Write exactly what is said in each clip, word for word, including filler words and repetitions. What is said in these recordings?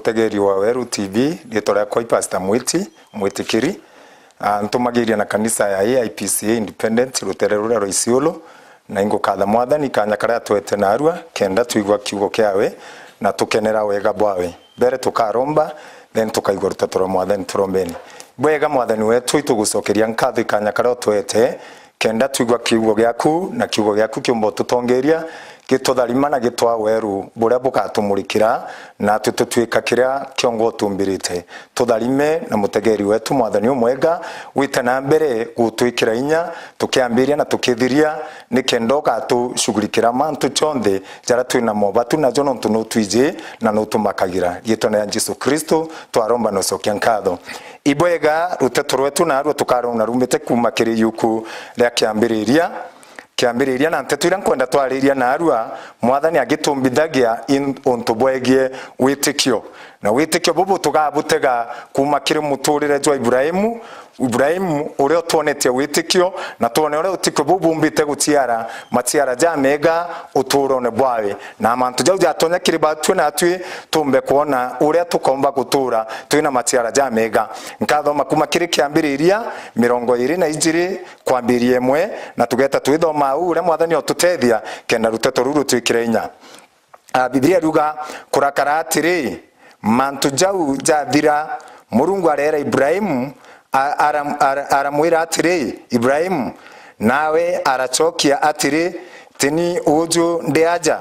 Mutegeri wa Weru T V, riitwa riakwa i Pastor Mwiti, mwitikiri. Ah, ntumagiria na kanisa ya A I P C A Independent, rutere ruria rwa Isiolo, na ingukatha Mwathani kanya karia atwete narua, kenda twigua kiugo kiawe, na tukenera wega bwawe. Mbere tukaromba, then tukaigua ruteto rwa Mwathani. Turombeni. Bwega Mwathani wetu, itugucokeria nkatho i kanya karia utwete, kenda twigua kiugo giaku, na kiugo giaku kiumba ututongeria, gitutharima na gitwaa weru buria bugatumurikira, natwi tutwika kiria kiongo utumbirite. Tutharime na mutegeri wetu, Mwathani umwega, wite na mbere gutwikira inya, tukiambiria na tukithiria, nikenda ugatucugurikira mantu jonthe jaria twina mobatu najo, nontu nutwiji na nutumakagira. Riitwa ria Jesu Kristo twaromba na ucokia nkatho. Ibwega, ruteto rwetu narua tukarona rumite kuuma kiri yuku ria kiambiriria. Kiambiriria na nteto iria nkwenda twariria narua, Mwathani agitumbithagia in-, untu bwegie witikio. Na witikio bubu tugabutega kuuma kiri muturire jwa Ibrahimu, Ibrahimu uria utwonetie witikio, na twone uria witikio buu bumbite guciara maciara jamega uturone bwawe. Na mantu jau jatonya kiri batwi natwi tumbe kwona uria tukomba gutura twina maciara jamega. Nkathoma kuuma kiri kiambiriria mirongo iiri na ijiri kwambiria imwe, na tugeta twithoma au uria Mwathani otutethia kenda ruteto ruu rutwikire inya. Ah, Biblia iruga, kurakara atiri, mantu jau jathira, Murungu areera Ibrahimu, a-, aram-, ara-, aramwira atiri, Ibrahimu, nawe aracokia atiri, tini uju ndi aja.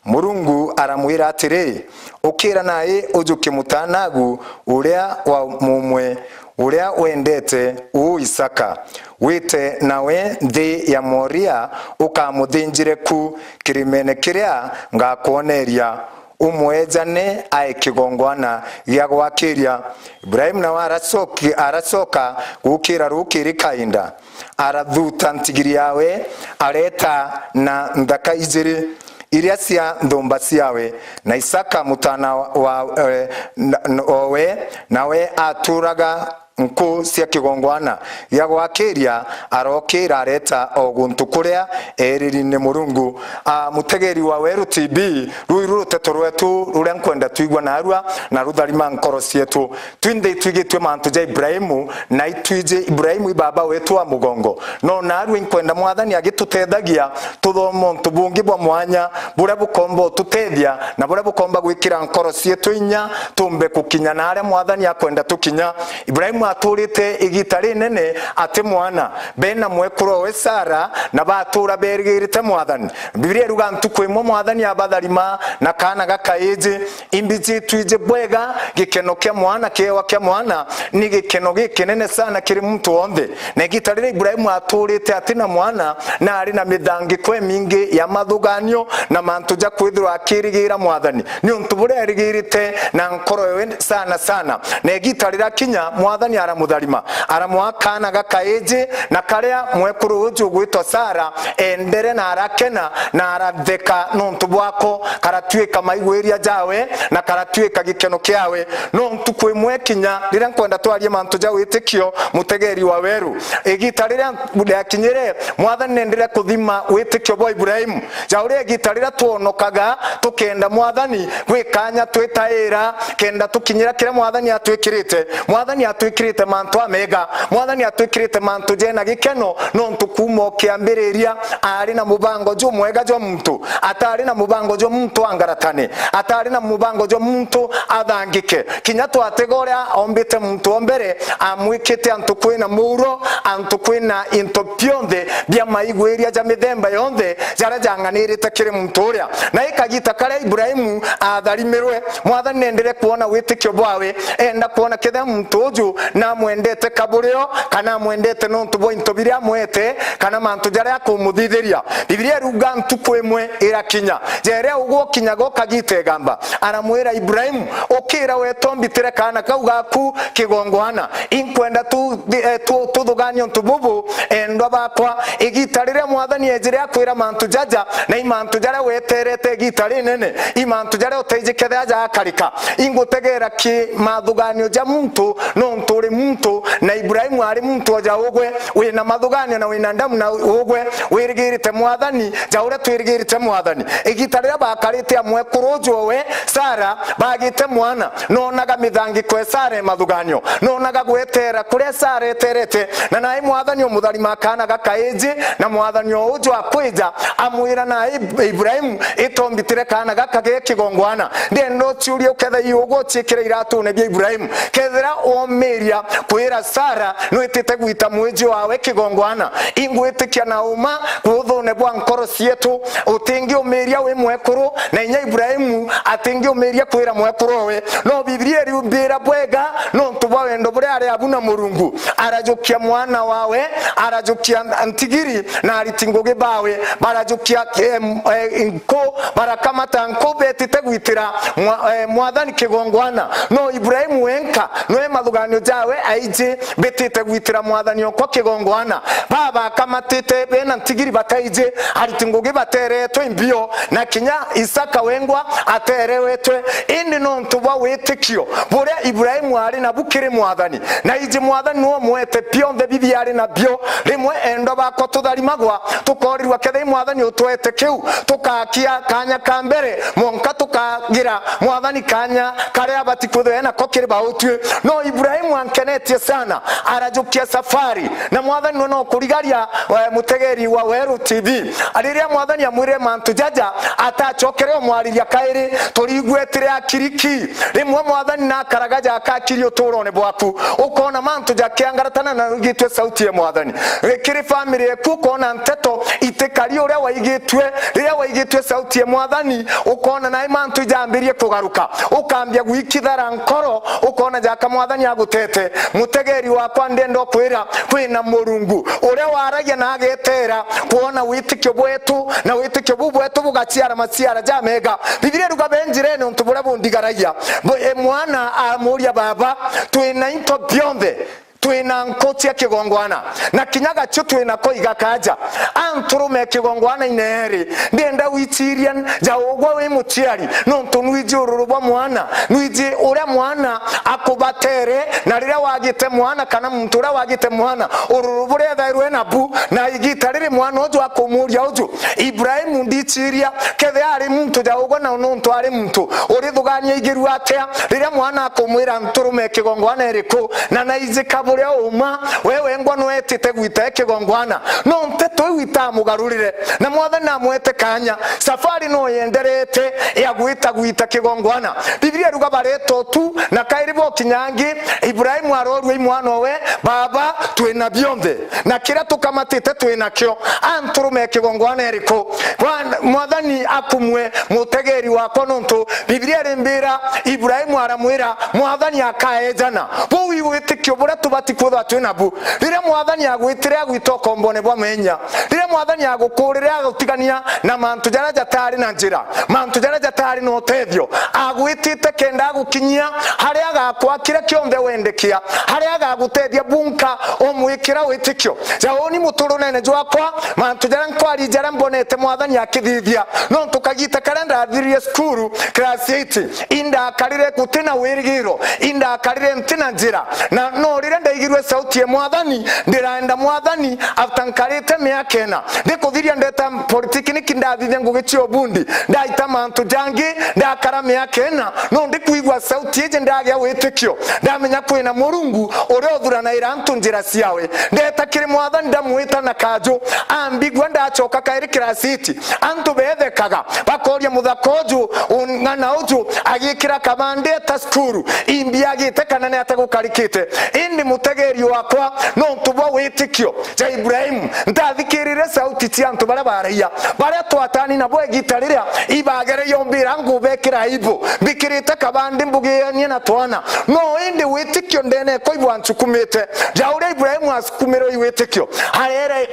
Murungu aramwira atiri, ukira nai ujukie mutanagu uria wa mumwe, uria wendete uu Isaka, wite nawe nthi ya Moria, ukamuthinjire ku kirimene kiria ngakwoneria, umwejane ae kigongwana gia gwakiria. Ibrahimu nawe aracoki-, aracoka gukira rukiri kainda, arathuta ntigiri yawe, areta na nthaka ijiri iria cia nthumba ciawe, na Isaka mutana wa, eh, na, na, owe, nawe aturaga nku cia kigongwana gia gwakiria, arokira areta o guntu kuria eeriri ni Murungu. A, mutegeri wa Weru T V, ruu iru ruteto rwetu ruria nkwenda twigua narua na rutharima nkoro cietu. Twinthe itwigitue mantu ja Ibrahimu, na itwiji Ibrahimu i baba wetu wa mugongo. No narua inkwenda Mwathani agitutethagia tuthome untu bungi bwa mwanya buria bukomba ututethia na buria bukomba gwikira nkoro cietu inya, tumbe kukinya na aria Mwathani akwenda tukinya. Ibrahimu aturite igita rinene ati mwana, be na mwekuru we Sara, na batura berigirite Mwathani. Biblia iruga ntuku imwe Mwathani abatharima na kaana gakaiji. Imbiji twiji bwega, gikeno kia mwana, kiewa kia mwana, ni gikeno gikinene sana kiri muntu wonthe. Na igita riria Ibrahimu aturite ati na mwana, na ari na mithangiko imingi ya mathuganio na mantu ja kwithirwa akirigira Mwathani, niuntu buria erigirite na nkoro yawe sana sana. Na igita rirakinya, Mwathani aramutharima, aramwaa kaana gakaiji, na karia mwekuru uju ugwitwa Sara eendere na arakena na aratheka nontu bwako, karatuika maigwiria jawe na karatuika gikeno kiawe. No ntuku imwe kinya, riria nkwenda twarie mantu ja witikio, mutegeri wa weru, igita riria riakinyire, Mwathani nendire kuthima witikio bwa Ibrahimu, ja uria igita riria twonokaga tukenda Mwathani gwikanya twitaira kenda tukinyira kiria Mwathani atwikirite. Mwathani atwikirite mantu amega. Mwathani atwikirite mantu jena gikeno, nontu kuuma o kiambiriria ari na mubango jumwega jwa muntu. Atari na mubango jwa muntu angaratane. Atari na mubango jwa muntu athangike. Kinya twatega uria ombite muntu o mbere, amwikite antu kwina muuro, antu kwina into bionthe bia maigwiria ja mithemba yonthe jaria jang'anirite kiri muntu uria. Na i kagita karia Ibrahimu atharimirwe, Mwathani nendire kwona witikio bwawe, enda kwona kethira muntu uju namwendete kaburio, kana amwendete nontu bwa into biria amwete, kana mantu jaria akumuthithiria. Biblia iruga ntuku imwe irakinya, jeria ugwo kinyaga ukagita igamba, aramwira Ibrahimu, ukira weta umbitire kaana kau gaku kigongwana. Inkwenda tu, eh, tu, tuthuganie untu bubu, endwa bakwa. Igita riria Mwathani ejire akwira mantu jaja, na i mantu jaria weterete igita rinene, i mantu jaria uteiji kethira jaakarika. Ingutegera ki mathuganio ja muntu, nontu uri muntu, na Ibrahimu ari muntu o ja ugwe, wina mathuganio na wina ndamu na ugwe, wirigirite Mwathani, ja uria twirigirite Mwathani. Igita riria bakarite a mwekuru uju owe, Sara, bagite mwana, noonaga mithangiko e Sara e mathuganio, noonaga gwetera kuria Sara eterete, na nai Mwathani omutharima akaana gakaiji, na Mwathani o uju akwija, amwira, nai Ibrahimu, itombitire kaana gaka ge kigongwana. Ndienda uciurie ukethira i ugwe uciikire iratune bia Ibrahimu. Kethira womiria kwira Sara nwitite gwita mwiji wawe kigongwana, ingwitikia na uma kuuthune bwa nkoro cietu, utingiumiria wi mwekuru, na inya Ibrahimu atingiumiria kwira mwekuru owe. No Bibilia iriumbira bwega nontu bwa wendo buria ari abu na Murungu. Arajukia mwana wawe, arajukia ntigiri na ariti ngugi bawe, barajukia, em, eh, nku, barakamata nku betite gwitira mwa-, eh, Mwathani kigongwana. No Ibrahimu wenka nwe mathuganio jawe aiji bitite gwitira Mwathani okwa kigongwana. Baba akamatite bena ntigiri bataiji, ariti ngugi bateretwe imbio, na kinya Isaka wengwa aterewetwe. Indi nontu bwa witikio buria Ibrahimu ari nabu kiri Mwathani, na iji Mwathani niwe umwete bionthe bibi ari nabio, rimwe endwa bakwa tutharimagwa, tukorirwa kethira i Mwathani utwete kiu, tukakia kanya ka mbere, monka tukagira Mwathani kanya karia abati kwithirwa enako kiri bautwi. No Ibrahimu ankenetie sana, arajukia safari, na Mwathani niwe no kurigaria, eh, mutegeri wa Weru T V. Riria Mwathani amwirire mantu jaja, atacokere omwariria kairi, turigwetire akiriki. Rimwe Mwathani nakaraga jakakiri uturone bwaku, ukona mantu jakiangaratana na wigitue sauti ya Mwathani. Kiri family eku ukona nteto itikari uria waigitue. Riria waigitue sauti ya Mwathani, ukona nai mantu ijambirie kugaruka, ukambia gwikithara nkoro, ukona jaka Mwathani agutete. Mutegeri wakwa, ndenda ukwira, kwina Murungu uria waragia na agetera kwona witikio bwetu, na witikio buu bwetu bugaciara maciara jamega. Bibilia iruga be njirene untu buria bundigaragia. Bu-, e, mwana amuria baba, twina into bionthe, twina nku cia kigongwana, na kinya gacio twina ko igakaja. Anturume kigongwana-ine eri, ndienda wiciria ja ugwe wi muciari, nontu nwiji ururu bwa mwana, nwiji uria mwana akubatere, na riria wagite mwana kana muntu uria wagite mwana, ururu buria ethairwe nabu, na igita riri mwana uju akumuria uju, Ibrahimu ndiciria kethira ari muntu ja ugwe, na nontu ari muntu, urithugania igirua atia riria mwana akumwira, nturume kigongwana iriku, na naijika buria uma, we wengwa nwetite gwita kigongwana? No nteto iu itamugarurire, na Mwathani namwete kanya. Safari no yenderete ya gwita gwita kigongwana. Bibilia iruga bareta utu, na kairi bokinyangi, Ibrahimu arorua i mwana owe, baba, twina bionthe, na kiria tukamatite twinakio. Anturume kigongwana iriku? Bwana, Mwathani akumwe, mutegeri wakwa, nontu Bibilia irimbira, Ibrahimu aramwira, Mwathani akaejana. Buu i witikio buria tubati kwithwa twi nabu. Riria Mwathani agwitire agwita ukombone bwa menya, riria Mwathani agukurire agutigania na mantu jaria jatari na njira, mantu jaria jatari na utethio, agwitite kenda agukinyia haria agakwa kiria kionthe wendekia, haria agagutethia bunka umwikira witikio. Jaoni muturunene jwakwa, mantu jaria nkwari jaria mbonete Mwathani akithithia, nontu kagita karia ndathiririe cukuru, class eight, indakarire gutina wirigiro, indakarire ntina njira, na no riria ndaigirue sauti ya Mwathani, ndiraenda Mwathani, after nkarite miaka ina, ndikuthiria ndeta polytechnic, ndathithia ngugi cia ubundi, ndaita mantu jangi, ndakara miaka ina, no ndikwigua sauti iji, ndagia witikio, ndamenya kwina Murungu uria uthuranaira antu njira ciawe. Ndeta kiri Mwathani, ndamwita na kaju, ambigua, ndacoka kairi class eight. Antu bethekaga, bakoria, muthaka uju, ng'ana uju, agikira kabande eta cukuru, imbi agite kana ni ate gukarikite? Indi mutegeri wakwa, nontu bwa witikio ja Ibrahimu, ntathikirire sauti cia antu baria baraia, baria twatani nabo igita riria ibagereire umbira ngubekira aibu, mbikirite kabande mbugianie na twana. No indi witikio ndene ko ibwancukumite, ja uria Ibrahimu asukumirwe i witikio, arere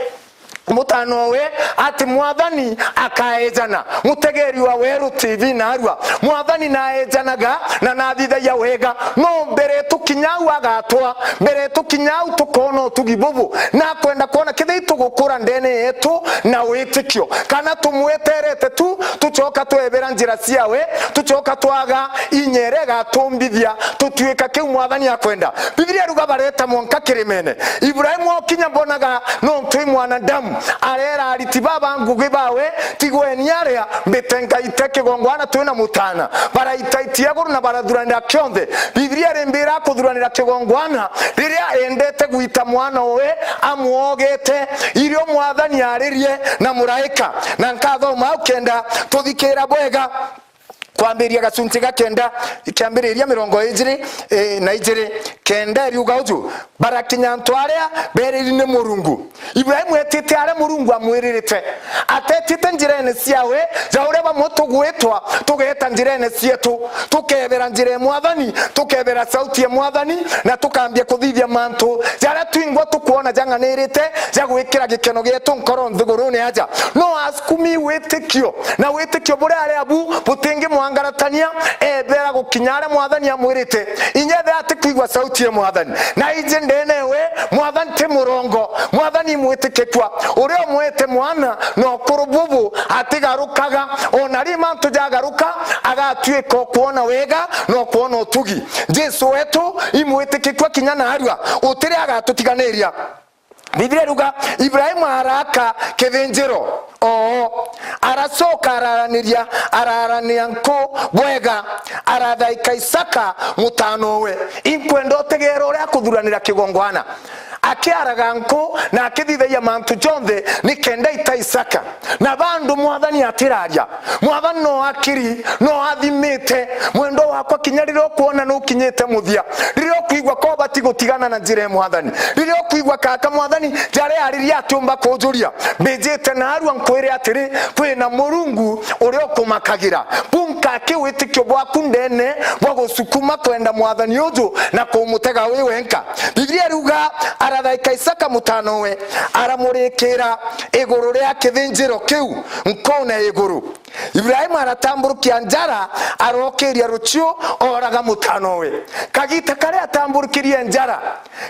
Mutano we ati Mwathani akaejana. Mutegeri wa Weru T V narua, Mwathani naejanaga na nathithagia wega. No mbere tukinya au agatwa, mbere tukinya au tukona utugi bubu. Nakwenda kwona kethira tugukura ndene yetu na witikio, kana tumweterete tu, tucoka twebera njira ciawe, tucoka twaga inya iria igatumbithia tutuika kiu Mwathani akwenda. Bibilia iruga bareta mwanka kirimene. Ibrahimu okinya, mbonaga nontu i mwanadamu, arera ariti baba ngugi bawe, tigweni aria mbite ngaite kigongwana twina mutana. Baraita iti iguru na barathuranira kionthe. Bibilia irimbira kuthuranira kigongwana riria endete gwita mwana owe amwogete, irio Mwathani aririe na muraika. Na nkathoma au kenda tuthikira bwega. Kwambiria gacunchi ga kenda, kiambiriria mirongo ijiri, eh, na ijiri, kenda iriuga uju, barakinya antu aria beriri ni Murungu. Ibrahimu etite aria Murungu amwiririte. Atetite njirene ciawe, ja uria bamwe tugwitwa, tugeta njirene cietu, tukebera njira ya Mwathani, tukebera sauti ya Mwathani, na tukambia kuthithia mantu jaria twingwa tukwona jang'anirite ja gwikira gikeno gietu nkoro nthigurune aja. No asukumi witikio, na witikio buria ari abu butingimwangaratania, ebera gukinya aria Mwathani amwirite. Inya ethira atikwigua sauti ya Mwathani, na iji ndene we, Mwathani ti murongo, Mwathani imwitikikua. Uria umwete mwana na ukuru bubu atigarukaga, ona ri mantu jagaruka, agatuika ukwona wega na ukwona utugi. Jesu wetu imwitikikua kinya narua, utiri agatutiganiria. Bibilia iruga, Ibrahimu araka kithinjiro oo, aracoka araraniria, ararania nku bwega, arathaika Isaka mutano we. Inkwenda utegeera uria akuthuranira kigongwana. Akiaraga nku na akithithagia mantu jonthe ni kenda ita Isaka. Na bandu Mwathani atiraria. Mwathani no akiri, no athimite. Mwendwa wakwa, kinya riria ukwona nukinyite muthia, riria ukwigua ka ubati gutigana na njira ya Mwathani, riria ukwigua kaka Mwathani jaria aririe atiumba kujuria, mbijite narua nkwire atiri, kwina Murungu uria ukumakagira. Bunka ki witikio bwaku ndene bwa gusukuma kwenda Mwathani uju na kumutega wi wenka. Bibilia iruga, arathaika Isaka mutano we, aramurikira iguru ria kithinjiro kiu nkoona iguru. Ibrahimu aratamburukia njara, arokiria ruciu, oraga mutano we. Kagita karia atamburukirie njara,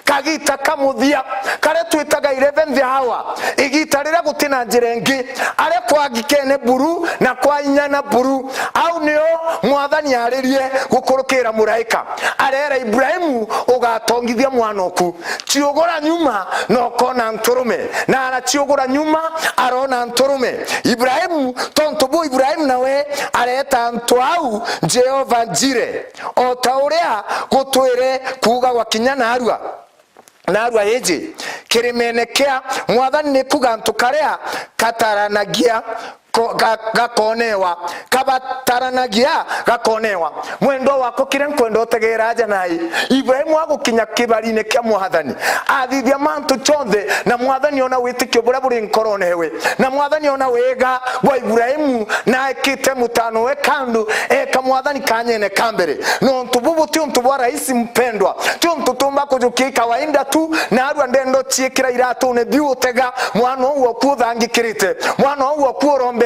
kagita ka muthia, karia twitaga eleventh hour, igita riria guti na njira ingi, aria kwa gikene buru na kwa inya na buru, au nio Mwathani aririe gukurukira muraika, arera Ibrahimu, ugatongithia mwana oku. Ciugura nyuma na ukona nturume, na araciugura nyuma, arona nturume. Ibrahimu, tontu bu Ibrahimu nawe areta antu au Jehova Njire, o ta uria gutwire kuugagwa kinya narua. Narua iji, kirimene kia Mwathani ni kuuga antu karia kataranagia ko-, ga-, gakonewa, kabataranagia gakonewa. Mwendwa wakwa, kiria nkwenda utegeera aja nai, Ibrahimu agukinya kibarine kia Mwathani, athithia mantu jonthe, na Mwathani ona witikio buria buri nkorone ewe, na Mwathani ona wega bwa Ibrahimu, na ekite mutano we kandu, eka Mwathani kanyene ka mbere. Nontu bubu ti untu bwa raisi, mpendwa, ti untu tumba kujukia kawaida tu, narua ndendo ciikira iratune biu utega, mwana uu oku uthangikirite, mwana uu oku urombete.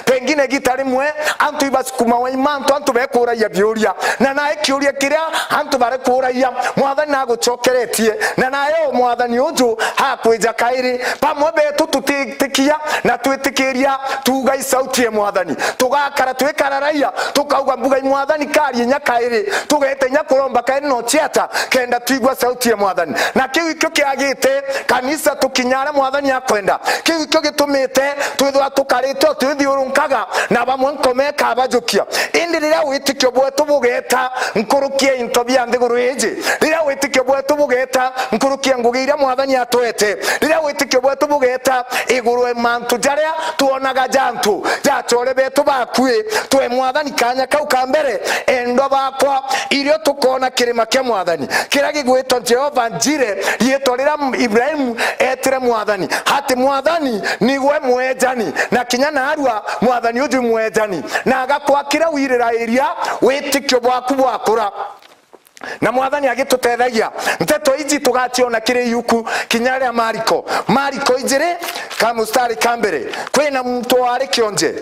Pengine gita rimwe antu ibasukumawa i mantu, antu bekuragia biuria, na nae kiuria kiria antu barikuuragia, Mwathani nagucokeretie, na nae u Mwathani uju akwija kairi. Bamwe betu tutitikia na twitikiria tuuga i sauti ya Mwathani, tugakara twikararaia, tukauga mbuga i Mwathani kari inya kairi, tugete inya kuromba kairi no ciata, kenda twigua sauti ya Mwathani. Na kiu ikio kiagite kanisa tukinya aria Mwathani akwenda. Kiu ikio gitumite twithwa tukarite o twithiurunkaga, na bamwe nkoma ikabajukia. Indi riria witikio bwetu bugeta nkuruki ya into bia nthiguru iji, riria witikio bwetu bugeta nkuruki ya ngugi iria Mwathani atwete, riria witikio bwetu bugeta iguru ya mantu jaria twonaga ja antu, ja achore betu bakui, twe Mwathani kanya kau ka mbere. Endwa bakwa, irio tukoona kirima kia Mwathani kiria gigwitwa Jehova Njire, riitwa riria Ibrahimu etire Mwathani, ati Mwathani nigwe mwenjani, na kinya narua Mwathani uju mwenjani, na agakwa kiria wirirairia witikio bwaku bwakura. Na Mwathani agitutethagia, nteto iji tugaciona kiri iuku kinya ria Mariko. Mariko ijiri, ka mustari ka mbere, kwina muntu wari kionje.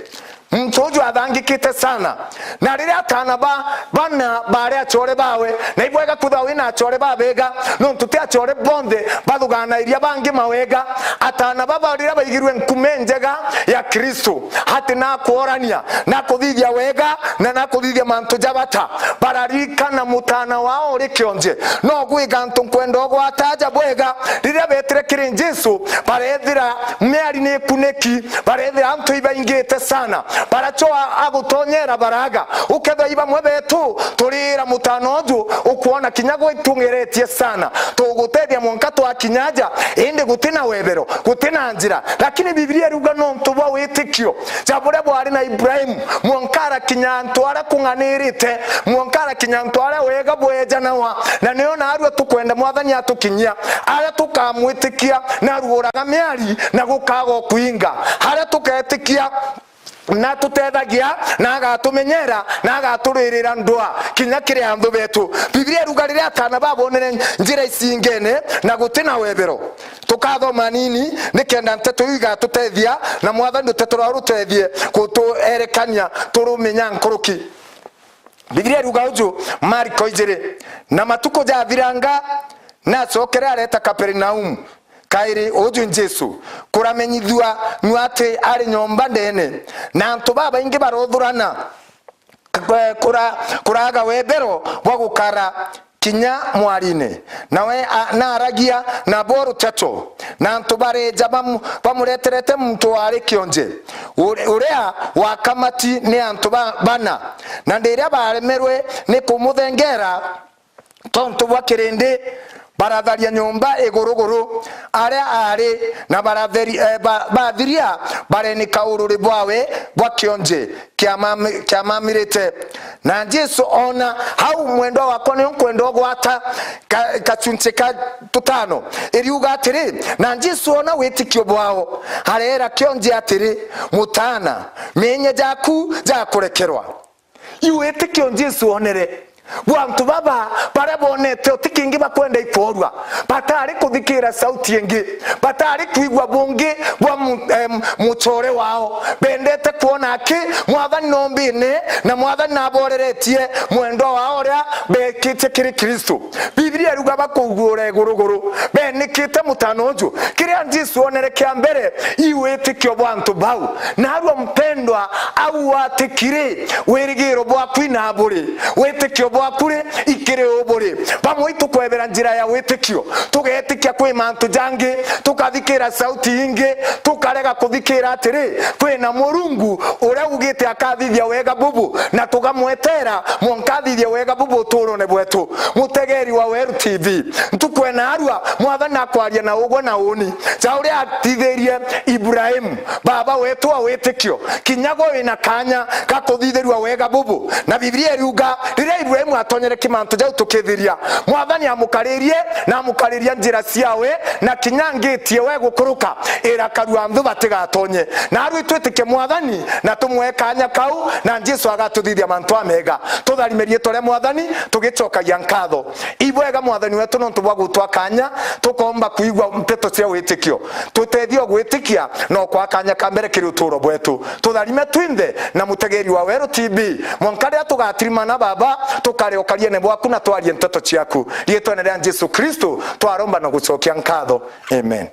Muntu uju athangikite sana. Na riria atana ba, bana bari acore bawe, na ibwega kwithirwa wina acore babega, nontu ti acore bonthe bathuganairia bangi mawega. Atana baba riria baigirue nkume njega ya Kristo, ati na kworania, na kuthithia wega, na na kuthithia mantu ja bata, bararirikana mutana wao uri kionje. No gwi gantu nkwenda ugwata aja bwega, riria betire kiri Jesu, barethira miari ni ikuniki, barethira antu ibaingite sana, barachoa agutonyera baraga. Ukethwa i bamwe betu, turira mutana uju, ukwona kinya gwitungiretie sana. Tugutethia mwanka twakinya aja, indi guti na webero, guti na njira. Lakini Biblia iruga nontu bwa witikio ja buria bwari na Ibrahimu, mwanka arakinya antu aria kung'anirite, mwanka arakinya antu aria wega bwejanawa. Na nio narua tukwenda Mwathani atukinyia, aria tukamwitikia na ruguraga miari na gukaga ukuinga, aria tuketikia na tutethagia, na agatumenyera, na agaturirira ndwa kinya kiri anthu betu. Biblia iruga riria atana babonere njira icingene na guti na webero. Tukathoma nini nikenda nteto iu igatutethia, na Mwathani ruteto rwao rutethie gutuerekania turumenya nkuruki. Biblia iruga uju, Mariko ijiri, na matuku jathiranga, nacokere areta Kaperinaumu. Kairi uju Jesu, kuramenyithua nu ati ari nyomba ndene, na antu babaingi barothurana, k-, kura-, kuraga webero bwa gukara kinya mwarine. Nawe a-, naaragia nabo ruteto, na antu bareja bamu-, bamureterete muntu wari kionje, uri-, uria wakamati ni antu ba-, bana, na ndiria baremerwe ni kumuthengera, tontu bwa kirindi, baratharia nyomba iguruguru aria ari, na baratheri-, eh, ba-, bathiria barenika ururi bwawe bwa kionje kiamami-, kiamamirite. Na Jesu ona hau, mwendwa wakwa, nio nkwenda ugwata ka-, kachunchi ka tutano. Iriuga atiri, na Jesu ona witikio bwao, areera kionje atiri, "Mutana, meenya jaku jakurekerwa." Iu witikio Jesu onere bwa antu baba baria bonete uti kingi bakwenda ikworua, batari kuthikira sauti ingi, batari kwigua bungi bwa mu-, em, mucore wao. Bendete kwona aki Mwathani nombine, na Mwathani naboreretie mwendwa wao uria bekitie kiri Kristo. Biblia iruga bakuguura iguruguru, benikite mutana uju. Kiria Jesu onere kia mbere, i witikio bwa antu bau. Narua mpendwa, au watikiri, wirigiro bwaku ina buri, witikio bwaku ri, ikiri u buri. Bamwe itukwebera njira ya witikio, tugetikia kwi mantu jangi, tukathikira sauti ingi, tukarega kuthikira atiri, kwina Murungu uria ugite akathithia wega bubu, na tugamwetera mwanka athithie wega bubu uturone bwetu. Mutegeri wa Weru T V, ntuku ena arua, Mwathani akwaria na ugwe na uni, ja uria athithirie Ibrahimu, baba wetu wa witikio, kinya gwe wina kanya ga kuthithirua wega bubu. Na Biblia iriuga, riria Ibrahimu atonyere ki mantu jau tukithiria, Mwathani amukaririe, na amukariria njira ciawe, na kinya ngitie we gukuruka, irakarua anthu batigatonye. Narua itwitikie Mwathani, na tumwe kanya kau, na Jesu agatuthithia mantu amega. Tutharime riitwa ria Mwathani, tugicokagia nkatho. Ibwega Mwathani wetu nontu bwa gutwa kanya, tukomba kuigua nteto cia witikio. Tutethie o gwitikia, na ukwa kanya ka mbere kiri uturo bwetu. Tutharime twinthe na mutegeri wa Weru T V. Mwanka riria tugatirimana, Baba, tukare ukariene bwaku na twarie nteto ciaku. Riitwene ria Jesu Kristo, twaromba na gucokia nkatho. Amen.